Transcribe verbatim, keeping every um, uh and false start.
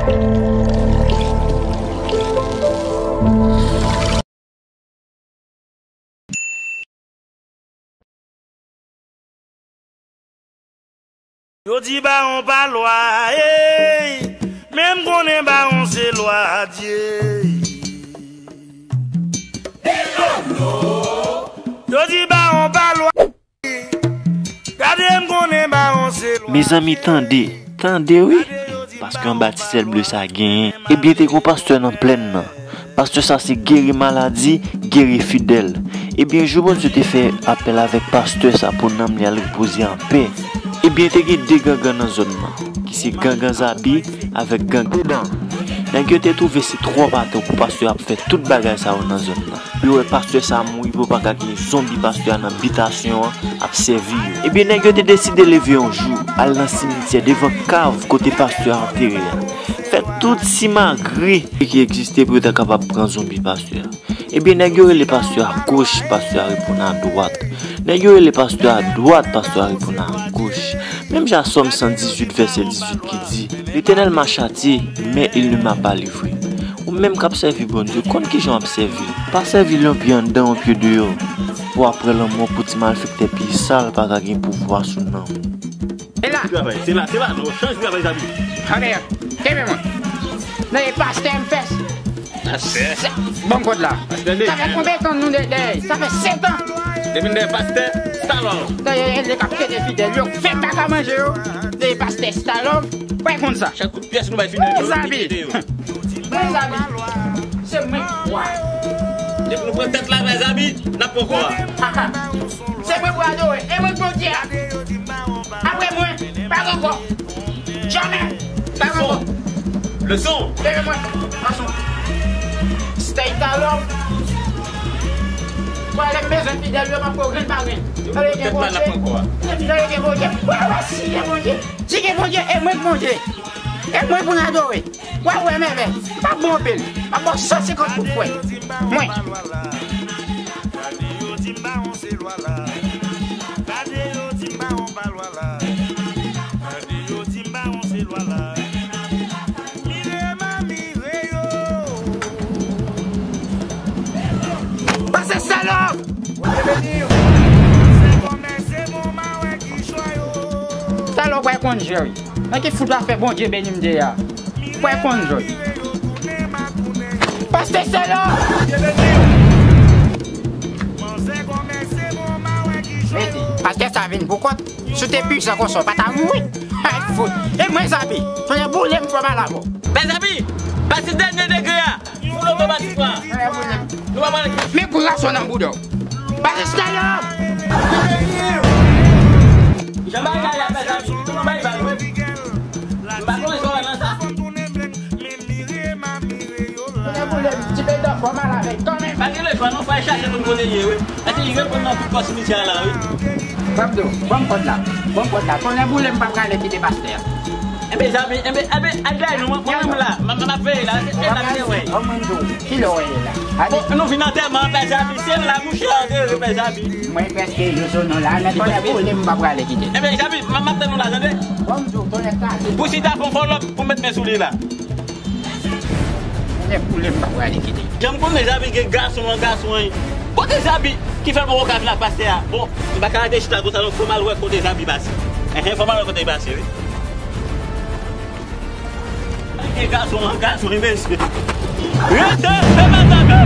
Yo di bawon pa lwa, ey, men m konnen bawon se lwa Dye. Yo di bawon pa lwa, gade m konnen bawon se lwa. Mezanmi, tande, tande wi, paske anba ti syèl ble sa genyen. Ebyen, te gon pastè nan plèn nan. Pastè sa se geri maladi, geri fidèl. Ebyen, jou Bondye te fè apèl avèk pastè sa pou nanm li al repoze anpè. Ebyen, te gen de gangan nan zòn nan, ki se gangan Zabi avèk gangan Dedan. Nèg yo te twouve se twòp atò pou pastè ap fè tout bagay sa yo nan zòn nan. Yo wè pastè sa mouri pou pa ka gen zonbi pastè a nan bitasyon an ap sèvi yo. Ebyen, nèg yo te deside leve yon jou, al nan simityè devan kav kote pastè a antere a. Fè tout simagri ki egziste pou yo ta kapab pran zonbi pastè a. Ebyen, nèg yo rele pastè a goch, pastè a reponn a dwat. Nèg yo rele pastè a dwat, pastè a reponn a goch. Menm jan Sòm san dizuit vèsè dizuit ki di, L'Éternel m'a châtié, mais il ne m'a pas livré. Ou menm k ap sèvi Bondye, konn kijan w ap sèvi l. Pa sèvi l yon pye anndan, yon pye deyò. Pou apre lanmò, pou ti malfektè pye sal pa ka gen pouvwa sou nanm ou. E la. Travay, se la, se la, non, chanj travay, Zabi. Anmè, kenbe mwen. Non, e pastè m fè. Pastè. Sa, bon kòd la. Pastè de. Sa fè konbyen tan nou de, de, sa fè sèt an. Depi nou de pastè, Stalòm. Dayè, e le k ap kenbe fidèl yo, fè m pa ka manje yo. De pastè Stalòm, pa konn sa. Chak kout pyès nou bay fidèl yo, Zabi. Mezanmi, se mwen k wa. Depi nou pran tèt la bay Zabi, n ap pran kò a. Se mwen pou adore. E mwen k Bondye a. Apre mwen, pa gen ankò. Jamè. Pa gen ankò. Leson. Leve mwen. Fason. Stay talon. Pwale m bezwen fidèl yo, m ap pran grenn pa grenn. Tande gen Bondye. Tande gen Bondye. Wè, wè, si gen Bondye. Si gen Bondye, e mwen k Bondye. E mwen pou n adore. W ap wè mèvèy. M ap ba w anpil. M ap ba w san senkant pou fwèt. Mwen. Gade yo di m bawon se lwa la. Gade yo di m bawon pa lwa la. Gade yo di m bawon se lwa la. Mire m a mire yo. Pase salòp! Bondye beni w. Se kòmè se bon, m a wè ki chwa yo. Salòp, w a konn jwe wi. Nan ki fout afè Bondye beni m de a? Kwè konn jwe. Pastè Sèlò! Mete, pastè sa vin pou kont. Si w te pwisan konsa, w pa ta mouri. Ay, fout. E mwen, Zabi, tonnè boule m fè mal avè w. Pè Zabi, pase dènye degre a. Foule otomatikman. Nou pa pale. Men gwo gason nan bouda w. Pase Sèlò! Jan bagay la, pè Zabi, nou bay bal, wi. M pa konnen sa w wè nan sa. Konnen boule m, ti pedan fò mal avèk kanmenm. Pa gen lejwa non, fò al chache moun kote l ye, wi. Paske li reponn nan tout kò simityè a la, wi. Ban m di w, ban m kòd la. Ban m kòd la. Konnen boule m pa prale kite pastè a. Enben, Zabi, enben, enben, al dèyè nou, mwen, mwen menm la. M, m, m ap veye la. Se, se la, se, wè. Ban mwen di w, kilè w ye la? Bon, nou vin antèman, pè Zabi. Se la, mouche a, antere, pè Zabi. Mwen prèske jou sou nou la, men konnen boule m pa prale kite. Enben, Zabi, m, m ap tann nou la, tande? Ban m di w, konnen kraze. Pou chita fè yon fò lòp, pou m met men sou li la. Konnen boule m pa prale kite. Jan m konnen Zabi gen gason an gason an. Kote Zabi ki fè l poko ka vin ak pastè a? Bon, m pa ka rete chita konsa non, fò m al wè kote Zabi pase. Enhen, fò m al wè kote l pase, wi. Gen gason an gason, wi, mesye. Rete, se pa sa ke